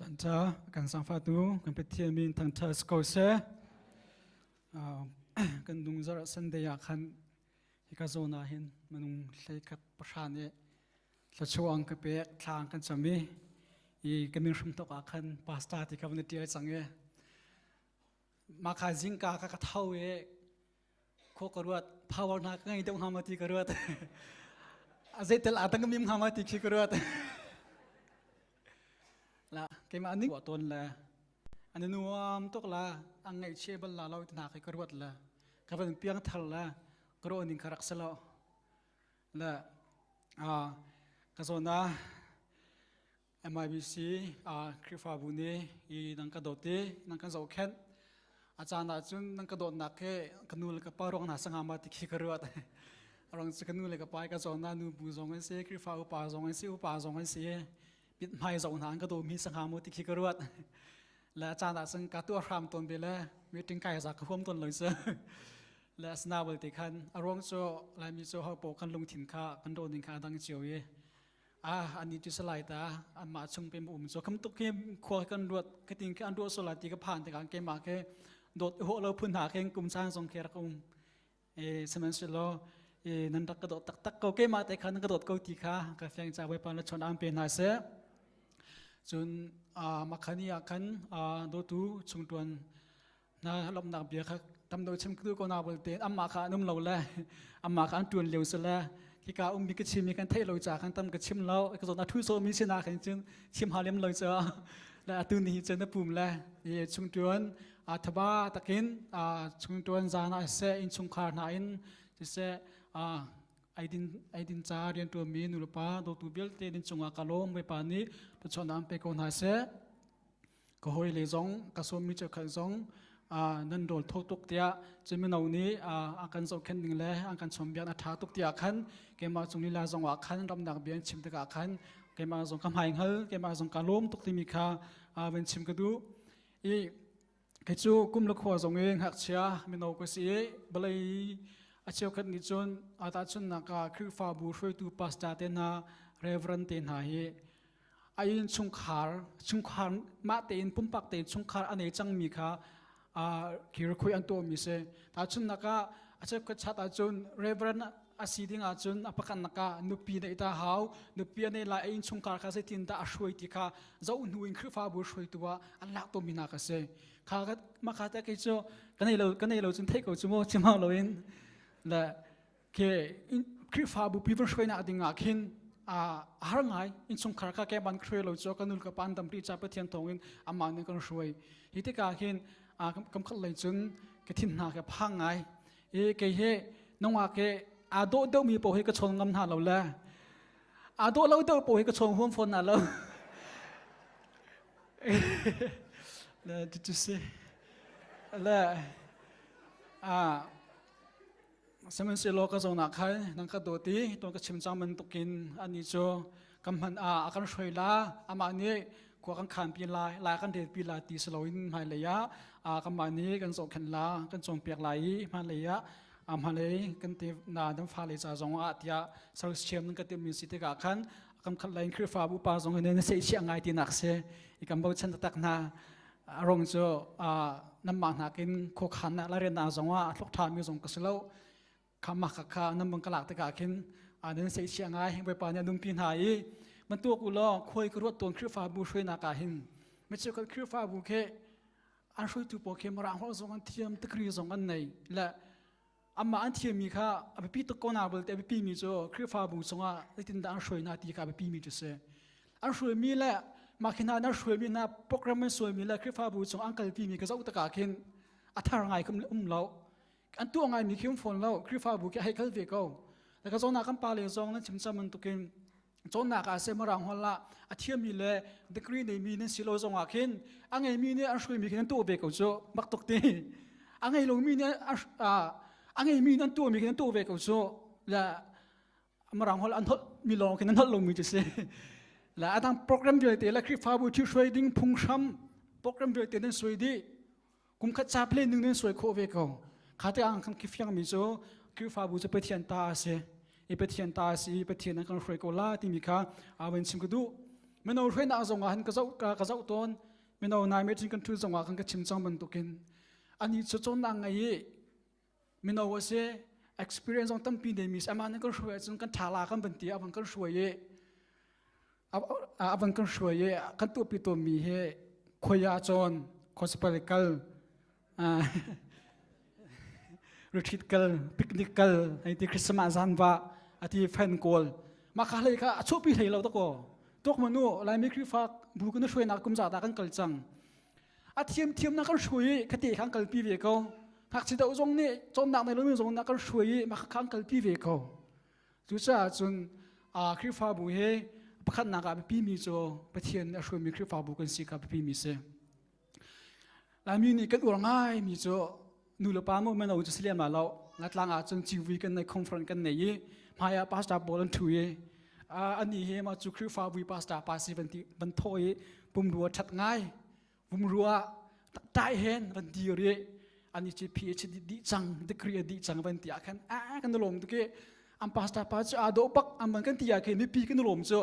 Canta kan sangfatu kan Pathian min thangṭhat si ko seh. Kan nung zarh Sunday ah khan hika zawn ah hin minung hleikhat pahra nih thluachuah ka pek thla kan cam i i ka min hram tok ah khan pastor ti kha van i ṭial cang i mah kha zingka ka ka tho i khua ka ruat power hna ka ngei deuh hnga maw ti ka ruat a zeitel a dang mim hnga maw ti khi ka ruat la keimah ning ton le an nuam tuk la an ngaihchia bal la lo ti hna khi ka ruat le ka van piang thar le ka ruah ning kha rak si lo le ka zawn ah MIBC Khrihfabu nih i nan ka dawt i nan kan zohkhenh. A caan ahcun nan ka dawtnak he ka nu le ka pa ruang hna sangha ma ti khi ka ruat. Arang cu ka nu le ka pa ka zawn na nu bu zong an si, Khrihfa upa zong an si, upa zong an si. Mit hmai zoh hna an ka daw mi sangha mu ti khi ka ruat. Le a caan ahcun ka tuah hram tawn ve le meeting kai za ka huam tawn lo cu. Le asina belte khan a ruang cu Laimi cu ho paoh kan lungthin kha kan daw ning kha a dang cio i ah ani tu salai ta anmah chung pe um cu kham tuk khi khua kan ruat ka ting khi an ruat sola ti ka phan tikah keimah ke dawt ho lo phun hna khen kum caan zong khi rak um e sihmanhsehlaw e nan rak ka dawt taktak ko keimah te kha nan ka dawt ko ti kha ka fiang ca Bawipa na chon am pe hna seh cun makhani ah khan dawtu chungtuan na lawmhnak bia kha tam deuh chim tu ko na belte amma kha an um lo le amma kha an tuan lio si le hika um mi ka chim mi kan theih lo ca kan tam ka chim lo ka zon a thu so mi sina khan cun chim ha lem lo cha le atu ni cun na pum le i chung tuan a thaba takin a chung tuan zan a se in chungkhar hna in sise a aidin aidin ca rian tuan mi nulepa dawtu vialte din cungah ka lawm Bawipa nih thluachuahnak pe ko hna seh Ka hawile zong ka sawmmi cheukhat zong nan rawl tho tuk tiah cun mino nih a kan zohkhenh ning le an kan chawnhbiak a ṭha tuk tiah khan keimah cung lila zong ah khan ramnak bia an chim tikah khan keimah zong ka hmai hngal keimah zong ka lawm tuk timi kha van chim ka duh i kei cu kum le khua zong i ngakchia mino ka si i vawlei a cheukhat nih cun tahchunhnak ah Khrihfabu hruaitu pastor te hna reverend te hna hi A inn chungkhar chungkhar mah tein pumpak tein chungkhar a nei cangmi kha kirkhui an tuahmi si. Tahchunhnak ah a cheukhat chat ahcun reverend a si ding ahcun a pakhatnak ah nupi neih ta hau nupi a nei lai a inn chungkhar kha zeitin dah a hruai ti kha zoh hnu in Khrihfabu hruaitu ah an lak tawnmi hna ka si. Kha mah kha te kei cu ka nei lo ka nei lo cun theih ko cu mu chim hau loin le Ke Khrihfabu pi van hruainak ding ah khin a har ngai innchungkhar kha ke ban hruai lo cu ka nul ka pan dam ri cha Pathian thawng in amah nih kan hruai hi tikah khin kam khat lei cun ka thin hna ka phang ngai i kei he nongah ke aa dawh deuh mi paoh hi ka chawn ngam hna lo le aa dawh lo deuh paoh hi ka chawn huam fawn hna lo le cu si le a Sihmanhsehlaw ka zawn ah khan nan ka dawt i tuan ka chim cang bantukin anih cu kan hman ah a kan hruai la, amah nih khua kan khanpi lai, lai kan relpi lai ti si loin hmailei ah kanmah nih kan zohkhenh la, kan cawnpiak lai i hmailei ah hmailei kan te na nan fale ca zong ah tiah service thiam nan ka timmi si tikah khan kam khat lei in Khrihfabu pa zong in na seihchiah ngai tinak si i kan bochan taktak hna. A rong cu nanmah nakin khuakhannak le riannak zong ah a thluk ṭhami zong ka si lo. Kha mah kha kha nan bang ka lak tikah khin nan seihchiah ngai Bawipa nih a nunpi hna i bantuk u law khuai ka ruat tawn Khrihfabu hruainak ah hin micheukhat Khrihfabu khi an hruaitu pawl khi Mirang holh zong an thiam tikri zong an nei le amah an thiammi kha a biapi tuk ko na belte a biapi mi cu Khrihfabu chungah zeitindah an hruai hna ti kha a biapi mi cu si. An hruaimi le mah khi hna an hruaimi hna program an suaimi le Khrihfabu chung an kalpi mi ka zoh takah khin a thar ngai kha um lo. An tuah ngai mi khi um fawn lo. Khrihfabu khi hei kal ve ko. Le ka zawn ah kan pa le zong nan chim cang bantukin cawnnak ah seh Mirang holh ah a thiammi le degree neimi nan si lo zong ah khin a ngeimi nih an hruaimi khin an tuah ve ko cu bak tuk ti a ngei lomi nih a ngeimi nih an tuahmi khin an tuah ve ko cu le Mirang holh an holh mi lawng khin an holh lomi cu si le a dang program vialte le Khrihfabu ṭhihruai ding phunghram program vialte nan suai dih kum khat ca plan ning nan suai khawh ve ko kha te ang kan fiang mi cu Khrihfabu cu Pathian ta a si i Pathian ta a si i Pathian an kan hruai ko la timi kha a van chim ka duh. Mino hruainak zong ah hin ka zoh ka zoh tawn. Mino nai meeting kan ṭhu zong ah kan ka chim cang bantukin ani cu cawnnak ngei i mino a si experience zong tampi neimi si amah nih kan hruai ahcun kan ṭha la kan van ti a van kan hruai i a van kan hruai i kan tuahpi tawnmi hi khoi ah cawn gospel kal retreat kal picnic kal hei ti Christmas zan va ati fan kawl mah kha hlei kha a chuahpi hlei lo dakaw tuak manu Laimi Khrihfa bu kan hruainak kum za ta kan kal cang a thiam thiam na kan hruai i khate khan kalpi ve ko ngakchia deuh zong nih cawnnak nei lomi zong na kan hruai i mah khan kalpi ve ko cucaah cun Khrihfabu hi pakhatnak ah biapi mi cu Pathian nih a hruaimi Khrihfabu kan si kha biapi mi si Laimi nih kan uar ngai mi cu nu le pa mu meno cu si lem lo ngatlang ah cun civui kan nei conference kan nei i hmai ah pastor pawl an thu i ani he ma cu Khrihfabu pastor pa si van ti van thaw i pumrua that ngai pumrua tai hen van dir i ani chi PhD di cang degree a di cang van ti ah khan a kan lom tu ke an pastor pa cu a do bak an van kan ti ah khin mipi kan lom cu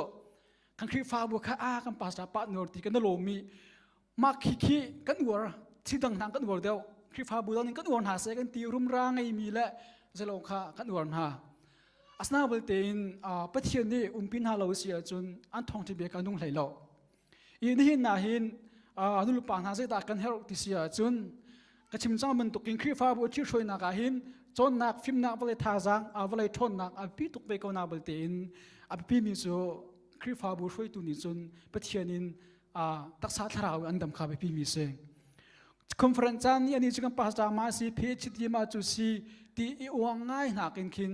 kan Khrihfabu kha a kan pastor pa nur ti kan lom mi mah khi khi kan uar thil dang hna kan uar deuh Khrihfabu dang kan uar hna seh kan ti rumra ngeimi le zelo kha kan uar hna asna belte in Pathian nih umpi hna lo si ahcun an thawngṭha bia ka nung hlei lo i nihin na hin nulepa hna zeidah kan herh ti si ahcun ka chim cang bantukin Khrihfabu thil hruainak ah hin cawnnak fimnak vawlei thazaang vawlei ṭhawnnak a biapi tuk ve ko na belte in a biapi mi cu Khrihfabu hruaitu nih cun Pathian in taksa thlarau an dam kha biapi mi si conference caan ni ani cu kan pastor ma si PhD ma cu si ti i uang ngai hnakin khin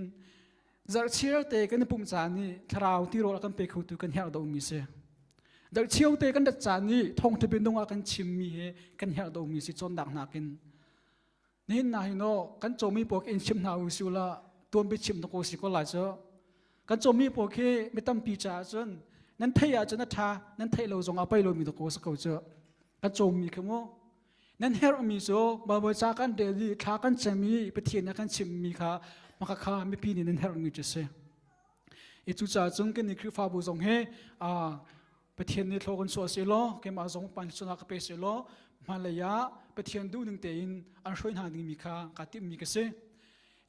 zarhchir te kan pum caan ni thlarau tirawl kan pe khotu kan herh do mi si zarhchio te kan rat caan ni thawngtha bianung ah kan chim mi he kan herh do mi si cawndak nakin Nihin na hi no kan cawmi pawl in chim hna u si la tuan bi chim na ko si ko lai cu kan cawmi pawl khi mi tampi caah cun nan theih ahcun a ṭha nan theih lo zong ah pei lomi na ko si ko cu kan cawmi khi mu nan herhmi cu Baibal ca kan rel i thla kan cem i Pathian nih kan chimmi kha maka kha mipi nih nan herhmi cu si i cucaah cun kan i Khrihfabu zong hi Pathian nih thlaw kan chuah seh law keimah zong pan sunak ka pe seh law hmailei ah Pathian duhning tein an hruai hna dingmi kha kaa timhmi ka si.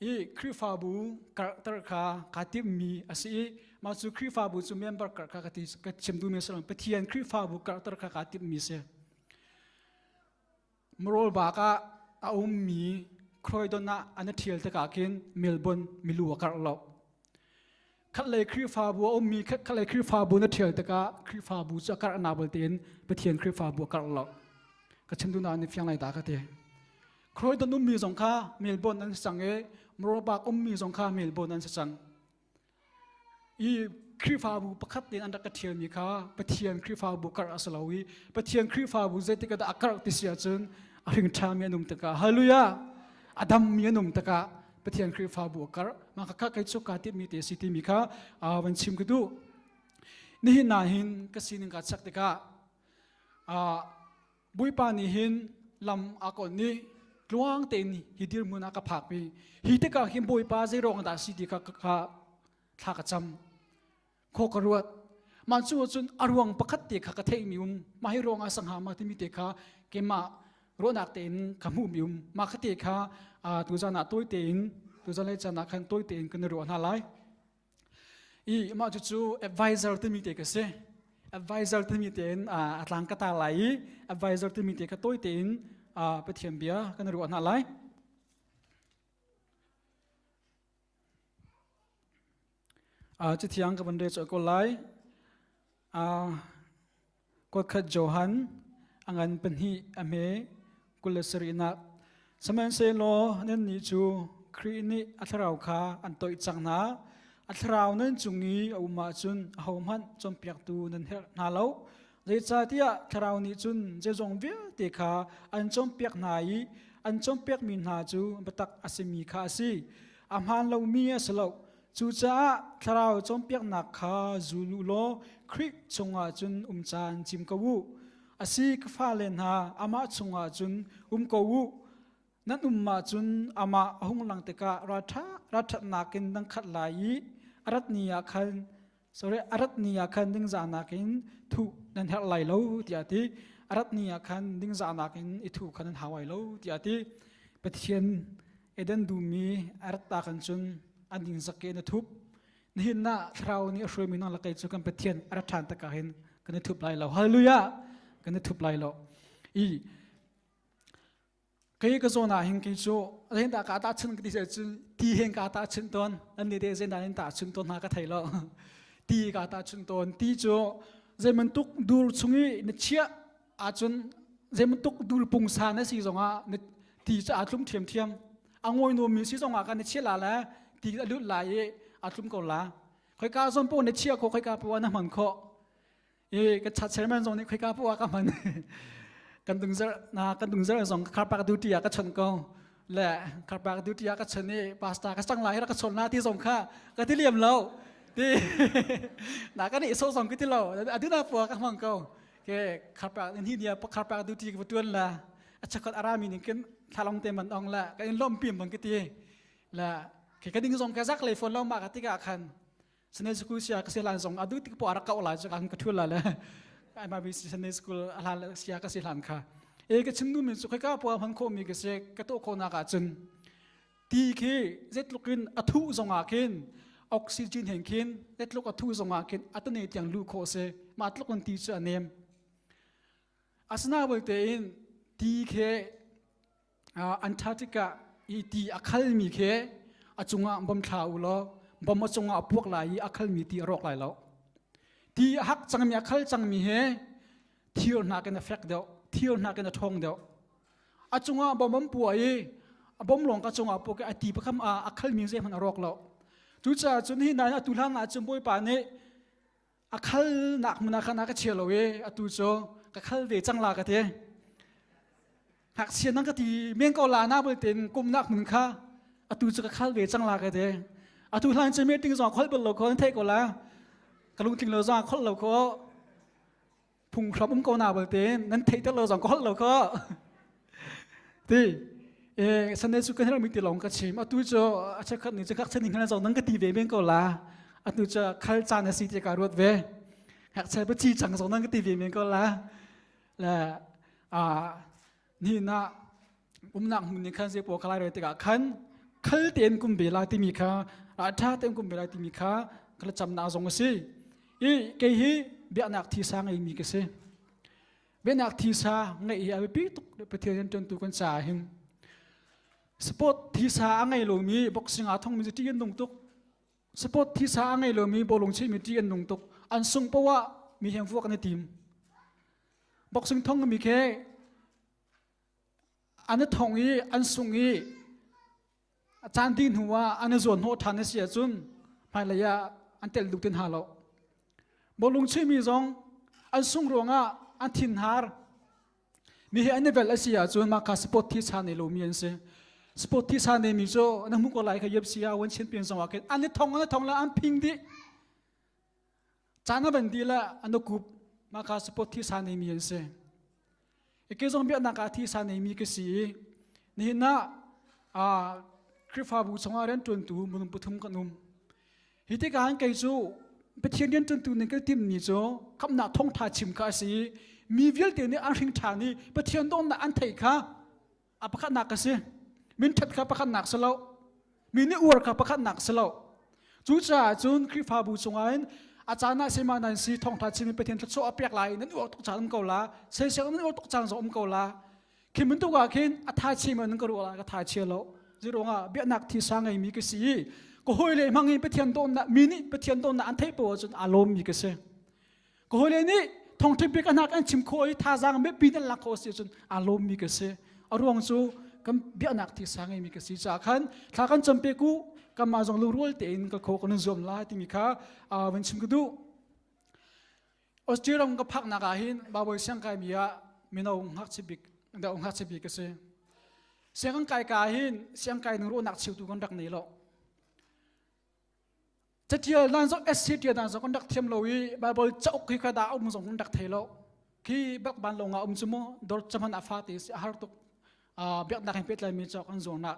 I Khrihfabu karhter kha kaa timhmi a si i mah cu Khrihfabu cu member karh kha ka ti ka chim duhmi a si lo Pathian Khrihfabu karhter kha kaa timhmi a si. Marawl bak ah a ummi Croydon ah an i ṭhial tikah khin Melbourne milu a karh lo. Khatlei Khrihfabu a ummi khatlei Khrihfabu na ṭhial tikah Khrihfabu cu a karh na balte in Pathian Khrihfabu a karh lo. Ka chim duhnak nih fiang lai dah ka ti. Croydon ummi zong kha Melbourne an si cang i Morawbak ummi zong kha Melbourne an si cang. I Khrihfabu pakhat tein an rak ka ṭhialmi kha Pathian Khrihfabu karh a si lo i Pathian Khrihfabu zeitik ah dah a karh ti si ahcun a hring ṭhami an um tikah hallelujah a dammi an um tikah Pathian Khrihfabu a karh mah kha kei cu kaa timhmi te a si timi kha van chim ka duh nihin ah hin ka sining kaa chek tikah Bawipa nih hin lam a kawn i tluang tein hi dirhmun ah ka phakpi hi tikah hin Bawipa zei ruang dah si ti kha kha thla ka cam khaw ka ruat mah cu cun a ruang pakhat te kha ka theihmi um mah hi ruang ah sangha ma timi te kha keimah ruahnak tein ka hmuhmi um mah kha te kha tuzan ah tawi tein tuzan le caan ah khan tawi tein kan i ruah hna lai I mah cucu advisor timi te ka si. Advisor timi tein a tlang ka ta lai i advisor timi te ka tawi tein Pathian bia kan ruah hna lai. Cathiang ka van rel colh ko lai. Kuatkhat Johan a ngan pahnih a hme 27nak Sihmanhsehlaw nannih cu Khrih nih a thlarau kha an toih cang hna. A thlarau nan cung i a um ahcun ahohmanh cawnpiaktu nan herh hna lo. Zeicahtiah thlarau nih cun zeizong vialte kha an cawnpiak hna i an cawnpiakmi hna cu biatak a simi kha a si. A hmaan lomi a si lo. Cucaah thlarau cawnpiaknak kha zul u law Khrih chungah cun um caan cim ko u. A si ka fale hna, amah chungah cun um ko u. Nan um ahcun amah a hung lang tikah ralṭhatnak in nan khat lai i a rat ni ah khan. Sorry, a rat ni ah khan ningzahnak in thuh nan herh lai lo tiah a ti. A rat ni ah khan ningzahnak in i thuh kha nan hau lai lo tiah a ti. Pathian Eden dum i a rat ta khan cun an ningzak ke in a thup. Nihin ah thlarau nih a hruaimi nang lakei cu kan Pathian a rat ṭhan takah hin kan i thup lai lo. Hallelujah! Kan i thup lai lo. I Kei ka zawn ah hin kei cu zein dah kaa tahchunh ka ti cun ti hen kaa tahchunh tawn an nih teh zein dah in tahchunh tawn hna ka thei lo ti kaa tahchunh tawn ti cu zei bantuk dur chung i na chiah ahcun zei bantuk dur pungsa na si zongah na ti cu aa tlum ṭhiamṭhiam a ngawi nuammi si zongah kan na chiah la le ti a lut lai i aa tlum ko la khoika zawn paoh na chiah khawh khoika paoh ah na hman khawh I ka chat chairman zong nih khoika poah ka hman. Kan dungzer na kan dungzer zong car park duty ah ka chon ko. Le car park duty ah ka chon i pastor ka sang lai ra ka chon na ti zong kha ka ti liam lo. Ti na ka nih so zong ka ti lo. Aduna poah ka hmang ko. Ke car park in hi nia car park duty ka tuan la. A chakot arami ning kin thlalong te man ong la ka in lom pim bang ka ti. La ke ka ding zong ka zak le phone lo ma ka tika khan Sunday school sia ka si hlan zong adu tik po arak kau lai chu kan ka thul la le MIBC Sunday school a hlan sia ka si hlan kha e ka chim nu min chu ka po hman kho mi ka se ka to kho na ka chun ti khi zetluk in athu zong ah khin oxygen hen khin zetluk athu zong ah khin atane tiang lu kho se ma tluk in ti chu anem asna bolte in ti khe Antarctica i ti a khalmi khi a cungah bom thla u law bom a cungah a puak lai i a khalmi ti a rawk lai lo. Ti a hak cangmi a khal cangmi he thir nakin a fek deuh, thir nakin a ṭhawng deuh. A cungah bom an puah i a bom lawng ka cungah puak i a ti pakham a khalmi zeihmanh a rawk lo. Cucaah cun hi nain atu hlan ah cun Bawipa nih a khalnak hmun ah khan a ka chia lo i atu cu ka khal ve cang la ka ti ngakchia nang ka ti men ko la na bul ten kum nak hmun kha atu cu ka khal ve cang la ka ti atu hlan cu meeting zong khol bal lo ko nan theih ko la ka lungtling lo zong khol lo ko phunghram um ko na balte nan theih ter lo zong ka holh lo ko ti e Sunday cu kan hermi ti lawng ka chim atu cu a chekhat ni chekhat chen hngana zong nang ka ti ve men ko la atu cu khal caan a si ti ka ruat ve hak che pa chi chang zong nang ka ti ve men ko la le a ni na umnak hmun nih khan zei pawl kha lai re tikah khan khal tein kum ve la timi kha a ṭha tein kum ve lai timi kha ka camnak zong a si i kei hi biaknak thisa ngeimi ka si biaknak thisa ngeih hi a biapi tuk Pathian rian ṭuantu kan caah hin sport thisa a ngei lomi boxing aa thongmi cu ṭih an nung tuk sport thisa a ngei lomi bawlung chihmi ṭih an nung tuk an sung poah mi he vuak an i tim boxing thongmi khi An i thong i an sung i a caan dih hnu ah an i zuan hnawh ṭhan a si ahcun hmailei ah an telh duh ti hna lo. Bawlung chuihmi zong an sung ruangah an thinhar. Mi hi an i velh a si ahcun mah kha sport thisa nei lomi an si. Sport thisa neimi cu na hmuh ko lai kha UFC ah one champion zong ah khin an i thong an i thong le an phing dih. Caan a van dih le an i kup mah kha sport thisa neimi an si. Kei zong biaknak ah thisa neimi ka si i nihin ah Khrihfabu chungah rianṭuantu minung pathum kan um. Hi tikah hin kei cu Pathian rianṭuantu ning ka timmi cu khamhnak thawngṭha chim kha a si i mi vialte nih an hring ṭhan i Pathian dawtnak an theih kha a pakhatnak ka si min ṭhat kha pakhatnak si lo mi nih uar kha pakhatnak si lo cucaah cun Khrihfabu chungah hin a caan ah sema nan si thawngṭha chim in Pathian thluachuah a pek lai nan uar tuk caan um ko la sesek nan uar tuk caan zong um ko la khi bantuk ah khin a tha chim nan ka ruah la ka tha chia lo ziruangah biaknak thisa ngeimi ka si i ka hawile hmang in Pathian dawtnak mi nih Pathian dawtnak an theih poah ahcun aa lawmmi ka si Ka hawile nih thawngṭha bik hna kan chim khawh i thazaang biapi nan lak khawh si cun aa lawmmi ka si. A ruang cu kan biaknak thisa ngeimi ka si caah khan thla kan cam pe ku kanmah zong lungrual tein ka kho kan zuam lai timi kha van chim ka duh. Austria ram ka phaknak ah hin Baibal siangkai mi ah mino ngakchia bik deuh ngakchia bik ka si. Sianginn kai ka hin siangkai ning ruahnak cheutu kan rak nei lo. Catial dan zong SC tial dan zong kan rak thiam lo i Bible cauk hi kha dah um zong kan rak thei lo. Khi bak ban lo nga um cu mu dor chaman a fa te si a har tuk. Biaknak in pehtlai mi cauk an zuang nak.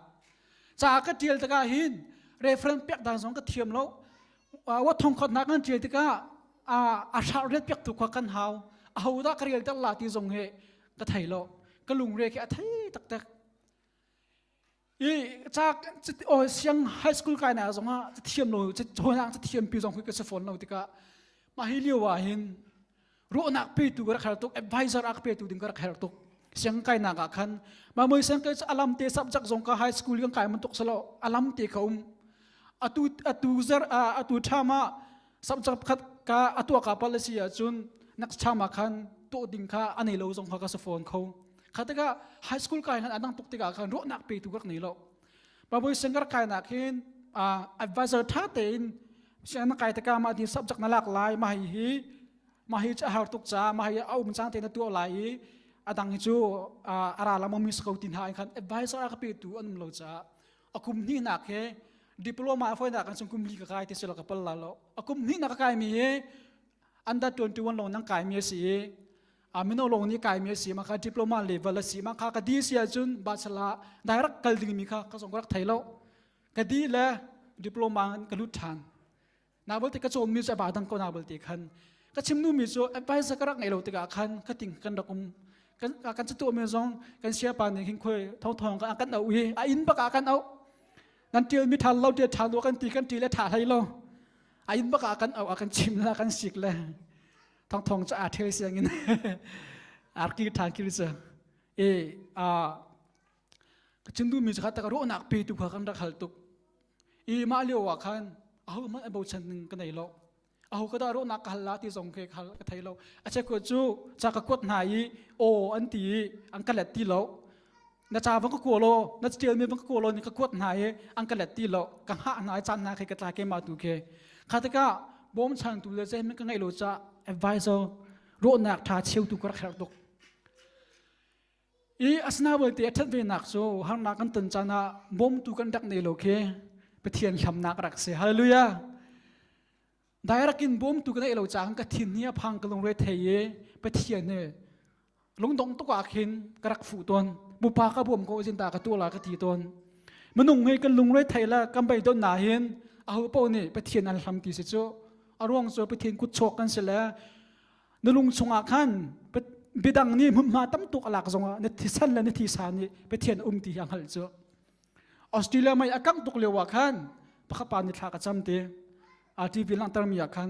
Ca ka tial tikah hin reference pek dan zong ka thiam lo. Wa thong khat nak kan ṭial tikah a hrah riat piak tu kha kan hau. Aho dah ka rel ter la ti zong hi ka thei lo. Ka lungre khi a thei taktak. I ca o siang high school kai na zong ah thiam lo cawnang thiam pi zong khi ka si fawn lo tikah mah hi lio ah hin ruahnak petu ka rak herh tuk advisor a ka petu ding ka rak herh tuk siang kainak ah khan ma moi siang kai alam te subject zong ka high school kan kai man tuk salo alam te ka um atu atu zer atu thama subject khat ka atua ka policy ah cun next time ah khan to ding kha anei lo zong kha ka sa phone kho kha tikah high school kai han adang tuk tikah khan ruahnak petu ka rak nei lo Baibal siang ka kai nak hin advisor tha tein siang na kai tikah mah din subject na lak lai mah hi hi mah hi a har tuk ca mah hi a um cang te na tuah lai i adang hi cu ara lam mi ko tin ha khan advisor a ka pe tu an um lo ca a kum hnih nak he diploma a foi nak kan chung kum li ka kai te sila ka pal la lo a kum hnih nak ka kai mi hi under 21 long nang kai mi a si i a mino lawng nih kaimi a si ma kha diploma level a si ma kha ka di si ahcun bachelor direct kal dingmi kha ka zong ka rak thei lo ka di le diploma in ka lut ṭhan na belte ka cawnmi cu a ba dang ko na belte khan ka chim nu mi cu advisor ka rak ngei lo tikah khan ka ting kan rak um kan kan catuah mi zong kan siapa nih hin khoi thong thong ka kan au i a inn bak ah kan au nan tial mi ṭhan lo tial ṭhan lo kan ti kan ti le ṭha hlei lo a inn bak ah kan au a kan chim la kan sik le thong thong cu aa ṭhel siangin arki ṭhan kil cu e a ka chim duhmi cu kha tak ruahnak petu kha kan rak hal tuk i mah lio ah khan aho hmanh a bochan ning ka nei lo aho ka dah ruahnak ka hal la ti zong khi ka thei lo a chek cu ca ka kuat hna i aw an ti i an ka let ti lo na ca vang ka kua law na tialmi vang ka kua law ni ka kuat hna i an ka let ti lo ka hngah hna i caan hna khi ka tla keimah tu khi kha tikah bawmchantu le zeihmanh ka ngeih lo ca advisor ruahnak ṭha cheutu ka rak herh tuk i asina belte a ṭhat ve nak cu harnak kan ton caan ah bawmtu kan rak nei lo khi Pathian hlamnak rak si hallelujah direct in bawmtu ka neih lo caah ka thin hi a phang ka lungre thei i Pathian hi lungdong tuk ah khin ka rak fuh tawn mupa ka bawm ko zin ta ka tu la ka ti tawn minung hi kan lungre thei la kan bei don na hin aho po nih Pathian an hlam ti si cu a ruang cu Pathian kut chawk kan si le na lung chungah khan bidang nih hmunhma tam tuk alak zongah na thisen le na thisa nih Pathian um ti hi a hngalh cu Australia mei a kangh tuk lio ah khan pakhat pa nih thla ka cam te RTV langhter mi ah khan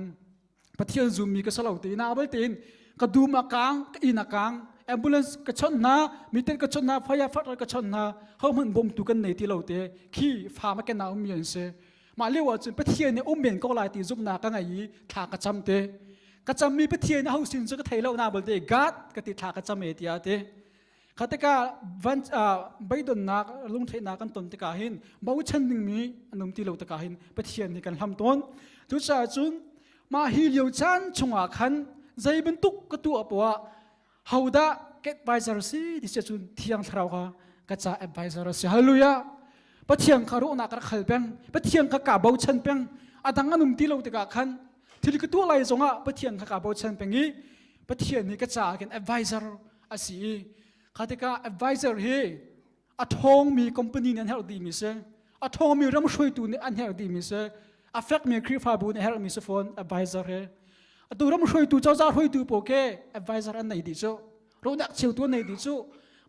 Pathian zummi ka salo te na abal tein ka dum a kang ka inn a kang ambulance ka chawnh hna miten ka chawnh hna fire fighter ka chawnh hna ho hmanh bawmtu kan nei ti lo te khi fa ma ken na ummi an si mah lio ah cun Pathian nih um men ko lai ti zumhnak ka ngei i thla ka cam te ka cammi Pathian ho sin cu ka thei lo na balte God ka ti thla ka cam e tiah te Kha tikah van beidonnak lungtheihnak kan ton tikah hin bochan dingmi an um ti lo tikah hin Pathian nih kan hlam tawn. Cucaah cun mah hi lio caan chungah khan zei bantuk ka tuah poah hodah ka advisor si ti si cun Thiang Thlarau kha ka ca advisor a si. Hallelujah. Pathian kha ruahnak ka rak hal peng. Pathian kha ka bochan peng. A dang an um ti lo tikah khan thil ka tuah lai zongah Pathian kha ka bochan peng i Pathian nih ka caah khin advisor a si i kha tikah advisor hi a ṭhawngmi company nih an herh dihmi si a ṭhawngmi ram hruaitu nih an herh dihmi si a fekmi Khrihfabu nih herhmi si fawn advisor hi atu ram hruaitu cozah hruaitu pawl ke advisor an nei dih cu ruahnak cheutu an nei dih cu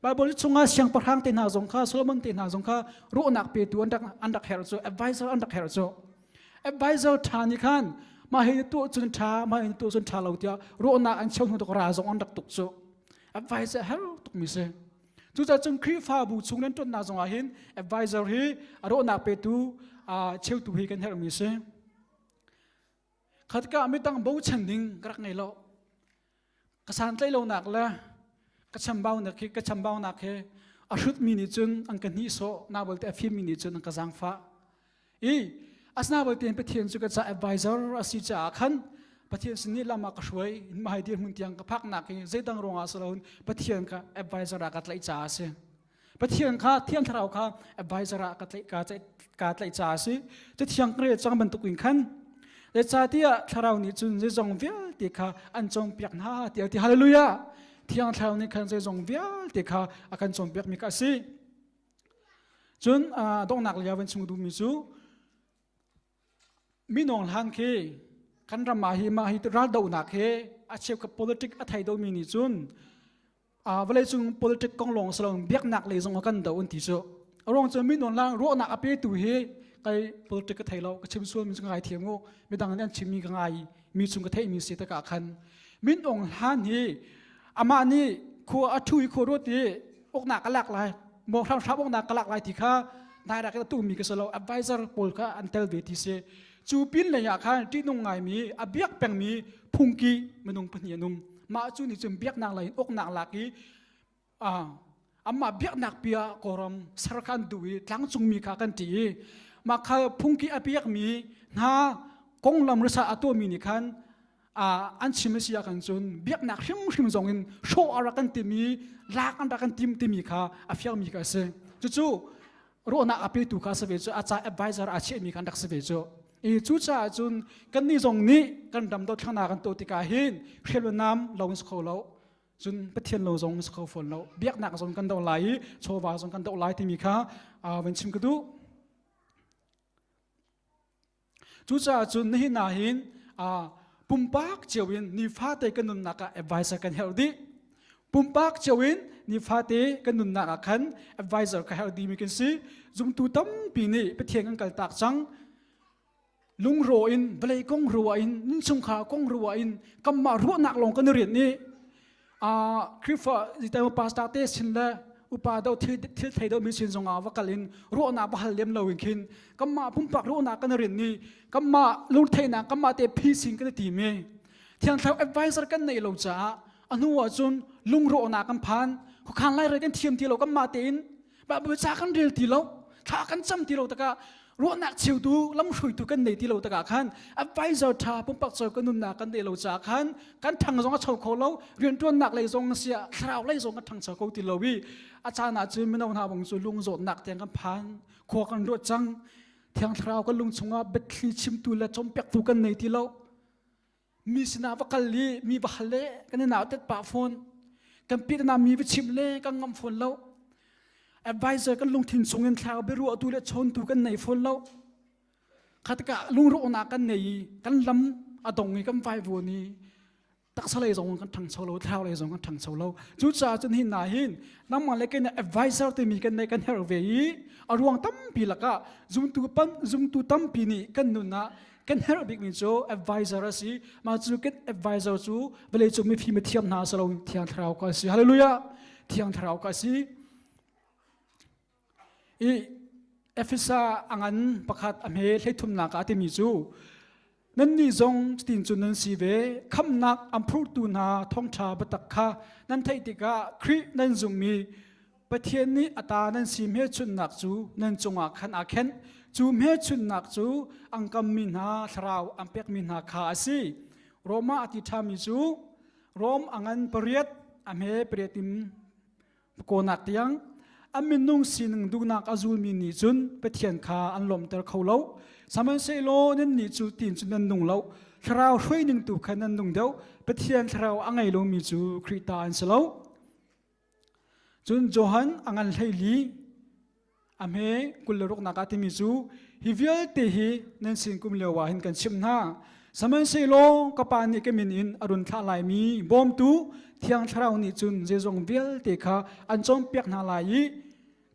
Bible chungah siangpahrang te hna zong kha Solomon te hna zong kha ruahnak petu an rak an rak herh cu advisor an rak herh cu advisor ṭha nih khan mah hi tuah cun ṭha mah hi tuah cun ṭha lo tiah ruahnak an cheu hnu tuk ra zong an rak tuk cu advisor her tukmi si cucaah cun Khrihfabu chung nan ṭuannak zong ah hin advisor hi a ruahnak petu cheutu hi kan herhmi si khatka midang bochan ding ka rak ngei lo ka santlaih lonak le ka chambaunak hi ka chambaunak hi a hrutmi nih cun an ka hnihsawh na balte a fimmi nih cun an ka zaangfah i asina balte Pathian cu ka ca advisor a si caah khan Pathian sin nih lam ah ka hruai mahai dirhmun tiang ka phaknak hi zeidang ruangah si loin Pathian ka advisor ah ka tlaih caah a si Pathian kha Thiang Thlarau kha advisor ah ka tlaih ka ka tlaih caah a si. Cathiang ka rel cang bantuk in khan zeicahtiah Thlarau nih cun zeizong vialte kha an cawnpiak hna tiah ti hallelujah Thiang Thlarau nih khan zeizong vialte kha a kan cawnpiak mi kha a si. Cun donghnak lio van chung duhmi cu. Minung hlan khi kan ram ah hi mah hi raldohnak hi a cheukhat politic a thei domi nih cun vawleicung politic kong lawng si lo biaknak lei zong kan do an ti cu. A ruang cu minung lang ruahnak a petu hi kai politic ka thei lo ka chim sual mi cu ngai thiam u midang nih an chimmi ka ngai mi chung ka theihmi si takah khan Min Aung Hlan hi amah nih khua a thu i khua ruat i uknak ka lak lai maw hramhram uknak ka lak lai ti kha dairak in a tumi ka si lo advisor pawl kha an tel ve ti si cu pin lei ah khan ṭihnung ngaimi a biak pengmi phungki minung pahnih an um mah cu nih cun biaknak lei in uknak lak i amah biaknak pia kawlram ser kha an duh i tlangcungmi kha kan ṭih i mah kha phungki a biakmi hna konglam risa a tuahmi nih khan an chim a si ah kan cun biaknak hrimhrim zong in hrawh a rak kan timi lak an rak kan tim timi kha a fiangmi kha a si cucu ruahnak a petu kha a si ve cu a ca advisor a chiahmi kha an rak si ve cu i cucaah cun kannih zong nih kan ram dothlannak kan tuah tikah hin hrialnam lo in si kho lo cun Pathian lo zong si kho fawn lo biaknak zong kan doh lai i chawva zong kan doh lai timi kha van chim ka duh Cucaah cun nihin ah hin pumpak cio in nifate kan nunnak ah advisor kan herh dih. Pumpak cio in nifate kan nunnak ah khan advisor ka herh dihmi kan si. Zumtu tampi nih Pathian kan kaltak cang. Lungro in, vawlei kong ruah in, innchungkhar kong ruah in, kanmah ruahnak lawng kan i rinh i Khrihfa zitemo pastor te sin le upa do thil thil thei do mi sin zongah va kal in ruahnak va hal lem lo in khin kanmah pumpak ruahnak kan rin ni kanmah lungtheihnak kanmah te phi sin kan ti mi thiang thlarau advisor kan nei lo caah a hnu ah cun lungrawhnak kan phan khuakhan lai re kan thiam ti lo kanmah tein Bible ca kan rel ti lo thla kan cam ti lo takah ruahnak cheutu lamhruitu kan nei ti lo takah khan advisor tha pumpak cawi kan nunnak kan nei lo caah khan kan thang zong a cho kho lo riantuannak lei zong sia thlarau lei zong kan thangcho ko ti lo i a caan ah cun mino hna bang cu lung zawtnak tiang kan phan khua kan ruat cang thiang thlarau kan lung chungah biathli chimtu le cawnpiaktu kan nei ti lo mi sinah va kal i mi va hal le kan i nautet pah fawn kan pitna mi va chimh le kan ngam fawn lo advisor kan lungthin chungin thlarau biaruahtu le chawntu kan nei fawn lo khatika lungrawhnak kan nei i kan lam a dong i kan vaivuan i taksa lei zong kan ṭhangcho lo thlarau lei zong kan ṭhangcho lo cucaah cun hin na hin nangmah le kei advisor timi kan nei kan herh ve i a ruang tampi lakah zumtu pan zumtu tampi nih kan nun ah kan herh bikmi cu advisor a si mah cu kan advisor cu vawleicung mifim thiam hna si lo thiang thlarau ka si hallelujah thiang thlarau ka si i Efesa a ngan pakhat a hme hleithumnak ah timi cu nannih zong cutin cun nan si ve khamnak an phurtu hna thawngṭha biatak kha nan theih tikah Khrih nan zumhmi Pathian nih a ta nan si hmelchunhnak cu nan cungah khan aa khenh. Cu hmelchunhnak cu an kammi hna thlarau an pekmi hna kha a si. Roma a ti ṭhami cu Rom a ngan pariat a hme pariat in kawnak tiang an minung sining duhnak a zulmi nih cun Pathian kha an lawmter kho lo. Sihmanhsehlaw nannih cu tiin cun nan nung lo. Thlarau hruaining tu kha nan nung deuh. Pathian thlarau a ngei lomi cu Khrih ta an si lo. Cun Johan a ngan 14 a hme 26 ah timi cu hi vialte hi nan sin kum lio ah hin kan chimh hna. Sihmanhsehlaw ka Pa nih ka min in a run thlah laimi bawmtu Thiang Thlarau nih cun zeizong vialte kha an cawnpiak hna lai i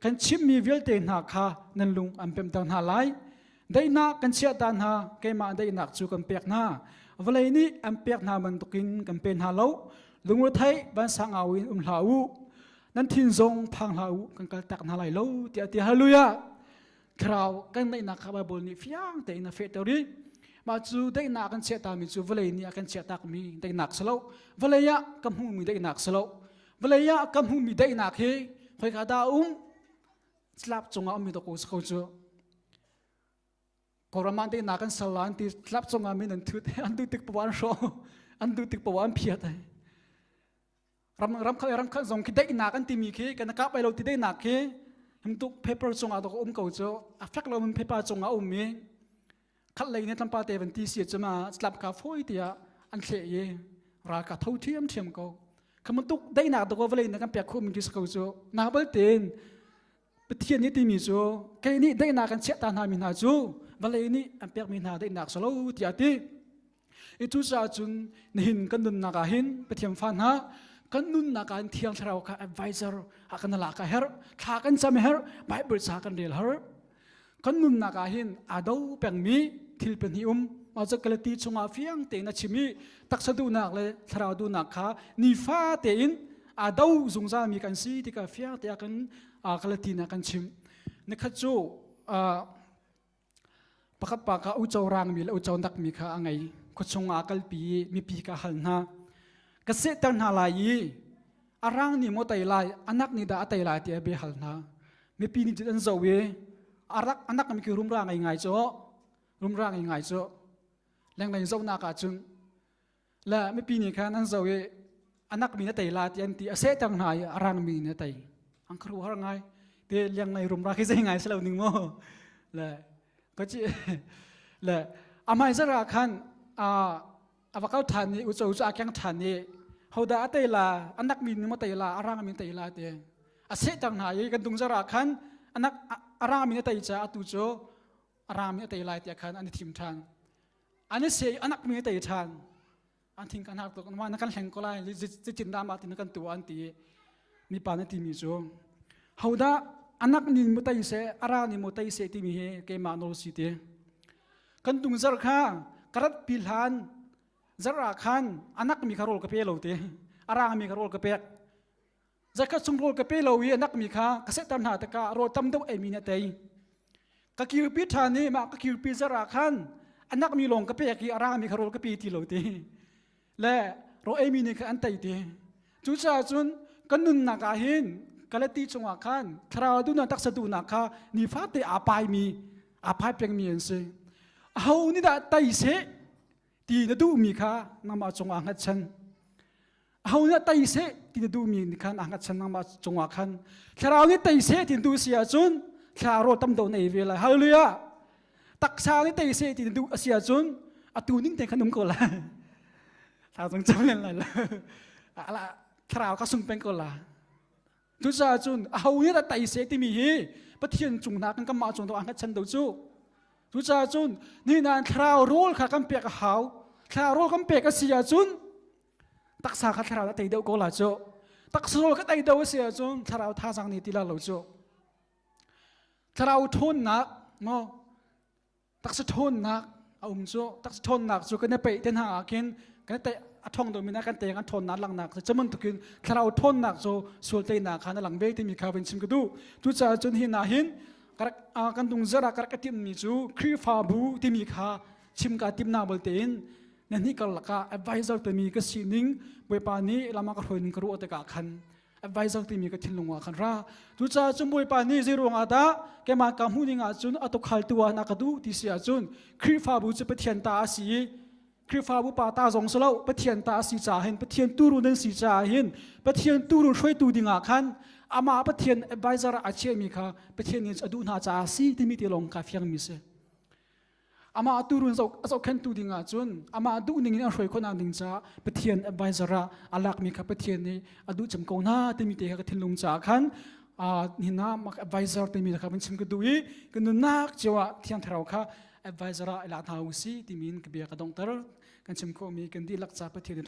kan chimhmi vialte hna kha nan lung an pemter hna lai. Daihnak kan chiahta hna, keimah daihnak cu kan pek hna. Vawlei nih an pek hna bantukin kan pe hna lo. Lungretheih vansang au in um hlah u. Nan thin zong phang hlah u, kan kaltak hna lai lo, tiah a ti. Hallelujah! Thlarau kan daihnak kha Baibal nih fiang tein a fehter i mah cu daihnak kan chiahtami cu vawlei nih a kan chiahtakmi daihnak si lo. Vawlei ah ka hmuhmi daihnak si lo. Vawlei ah ka hmuhmi daihnak hi khoika dah a um? Tlap cungah ummi dawk si ko cu. Kawlram ah daihnak kan ser la an ti tlap cungah min an thut an duh tik poah an hrawh an duh tik poah an phiat ram ram khat ram khat zong khi daihnak an timi khi kan kap ai lo ti daihnak khi himtuk paper cungah dawk um ko cu a fek lo min paper cungah um i khat lei ne tlampa te van ti si cu ma tlap ka foi tiah an thleh i ral ka tho thiam thiam ko khamantuk daihnak dawk vawlei na kan pek khawh mi ki ko cu na bal tein Pathian nih timi cu kei nih daihnak kan chiah ta hna mi hna cu. Vawlei nih an pekmi hna daihnak si lo tiah a ti. I cucaah cun nihin kan nunnak ah hin Pathian fa hna kan nunnak ah hin Thiang Thlarau kha advisor ah kan lak a herh, thla kan cam a herh, Bible ca kan rel har. Kan nunnak ah hin aa do pengmi thil pahnih um. Mah cu Galati chungah fiang tein a chim i taksa duhnak le thlarau duhnak kha nifa tein aa do zungzalmi kan si tikah fiang te ah kan Galati na kan chim. Nikhat cu Pakhat pa kha uco rangmi le uco nakmi kha a ngei. Khuachung ah a kalpi i mipi kha a hal hna. Ka sehter hna lai i a rang nih maw tei lai, a nak nih dah a tei lai tiah bia hal hna. Mipi nih cun an zoh i a rak a nakmi khi rumra ngei ngai cu, rumra ngei ngai cu. Lenglei zohnak ah cun le mipi nih khan an zoh i a nakmi na tei la ti an ti a sehter hna i a rangmi na tei an khuaruahhar ngai te lianglei rumra khi zei ngai si lo ning maw le ka ci le a hmai zara khan a a va kal than i uco cu a keng than i hoda a tei la a nakmi nih maw tei la a rangmi tei la ti a sehter hna i kan dung zara khan anak a rangmi na tei ca atu cu a rangmi a tei lai tiah khan an i thim than an i se i anak mi tei ṭhan an thing kan hak tuk ma na kan hleng ko lai zeitin dah mah tin kan tu an ti mipa na timi cu hodah anak nin mu tei se ara ni mu tei se timi hi keimah nawl si ti kan tung zar kha karat pi hlan zar ah khan anak mi kha rol ka pe lo ti arang mi kha rol ka pek Zakhat chung rawl ka pe lo i a nakmi kha ka sehter hna tikah rawl tam deuh eimi nih a tei. Ka kirpi ṭhan i mah ka kirpi zarh ah khan a nakmi lawng ka pek i a rami kha rawl ka pe ti lo ti. Le rawl eimi nih khan an tei ti. Cucaah cun kan nunnak ah hin Galati chungah khan thlarau duhnak taksa duhnak kha nifate aa paimi aa pai pengmi an si. Aho nih dah tei seh ti na duhmi kha nangmah cungah hngatchan. Aho nih tei seh ti na duhmi nih khan a hngatchan nangmah cungah khan thlarau nih tei seh ti na duh si ahcun thlarau rawl tam deuh na ei ve lai. Hallelujah! Taksa nih tei seh ti na duh a si ahcun atu ning te khan um ko lai. Thla zong cam len lai lo. Thlarau ka sung peng ko la. Cucaah cun aho nih dah tei seh timi hi Pathian cung hna kan kanmah cung aa hngatchan do cu. Cucaah cun ni nain thlarau rawl kha kan pek a hau. Thlarau rawl kan pek a si ahcun taksa kha thlarau a tei deuh ko la cu. Taksa rawl ka tei deuh a si ahcun thlarau thazaang nih ti la lo cu. Thlarau ṭhawnnak maw taksa ṭhawnnak a um cu taksa ṭhawnnak cu kan i peih te hna ah khin kan i teih a ṭhawng deuhmi na kan teng an ṭhawnnak langhnak cu cubantukin thlarau ṭhawnnak cu sual teinak kha na lang ve timi kha vun chim ka duh cucaah cun hi na hin kan dung zara ka rak ka timhmi cu Khrihfabu timi kha chim ka timhnak bal tein na hnih karlak ah advisor timi ka sining Bawipa nih lama ka hruai ning ka ruah tikah khan advisor timi ka thinlung ah khan ra cucaah cun Bawipa nih zei ruangah dah keimah ka hmuh ning ahcun a tukhaltu ah na ka duh ti si ahcun Khrihfabu cu Pathian ta a si i Khrihfabu pa ta zong si lo Pathian ta a si caah hin Pathian turun an si caah hin Pathian turun hruaitu dingah khan amah Pathian advisor ah a chiahmi kha Pathian nih a duh hna caah a si timi te lawng kha fiangmi si. Amah turun a zohkhenhtu ding ahcun amah duhning in an hruai khawhnak ding caah Pathian advisor ah a lakmi kha Pathian nih a duh cem ko hna timi te kha ka thinlung caah khan hin ah advisor timi kha van chim ka duh i ka nunnak cio ah Thiang Thlarau kha advisor ah i lak hna u si timi in ka bia ka donghter kan chim khawhmi kan dihlak ca Pathian.